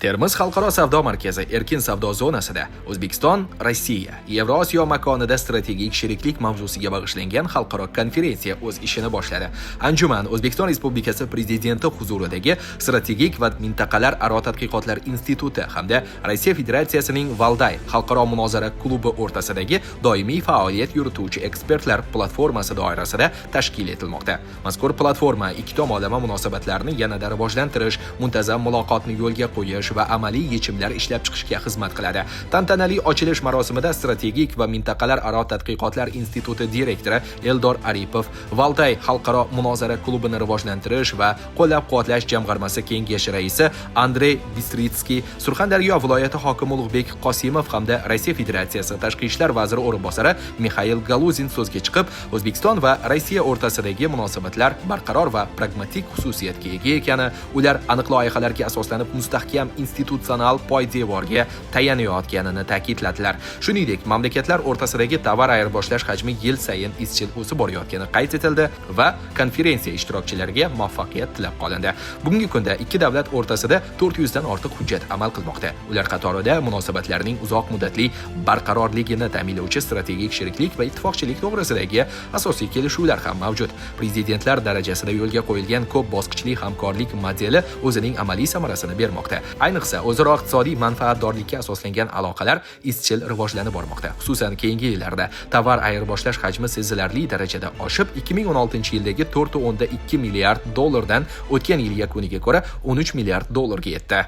Termiz xalqaro savdo markazi erkin savdo zonasida O'zbekiston, Rossiya, Yevrosiyo makonida strategik sheriklik mavzusiga bag'ishlangan xalqaro konferensiya o'z ishini boshladi. Anjuman O'zbekiston Respublikasi Prezidenti huzuridagi Strategik va mintaqalararo tadqiqotlar instituti hamda Rossiya Federatsiyasining Valday xalqaro munozara klubi o'rtasidagi doimiy faoliyat yurituvchi ekspertlar platformasi doirasida tashkil etilmoqda. Mazkur platforma ikki tomonlama munosabatlarni yanada rivojlantirish, muntazam muloqotni yo'lga qo'yish va amaliy yechimlar ishlab chiqishga xizmat qiladi. Tantanali ochilish marosimida Strategik va mintaqalararo tadqiqotlar instituti direktori Eldor Aripov, Valday xalqaro munozara klubini rivojlantirish va qo'llab-quvvatlash jamg'armasi kengashi raisi Andrey Bistritskiy, Surxondaryo viloyati hokimi Ulug'bek Qosimov hamda Rossiya Federatsiyasi tashqi ishlar vaziri o'rinbosari Mixail Galuzin so'zga chiqib, O'zbekiston va Rossiya o'rtasidagi munosabatlar barqaror va pragmatik xususiyatga ega ekani, ular aniq loyihalarga asoslanib, mustahkam institutsional poydevorga tayanayotganini ta'kidladilar. Shuningdek, mamlakatlar o'rtasidagi tovar ayirboshlash hajmi yil sayin izchil o'sib borayotgani qayd etildi va konferensiya ishtirokchilariga muvaffaqiyat tilab qolindi. Bugungi kunda ikki davlat o'rtasida 400 dan ortiq hujjat amal qilmoqda. Ular qatorida munosabatlarning uzoq muddatli barqarorligini ta'minlovchi strategik sheriklik va ittifoqchilik to'g'risidagi asosiy kelishuvlar ham mavjud. Prezidentlar darajasida yo'lga qo'yilgan ko'p bosqichli hamkorlik modeli o'zining amaliy samarasini bermoqda. Ayniqsa, o'zaro iqtisodiy manfaatdorlikka asoslangan aloqalar izchil rivojlanib bormoqda. Xususan, keyingi yillarda tovar ayirboshlash hajmi sezilarli darajada oshib, 2016-yildagi 4.2 milliard dollardan o'tgan yil yakuniga ko'ra 13 milliard dollarga yetdi.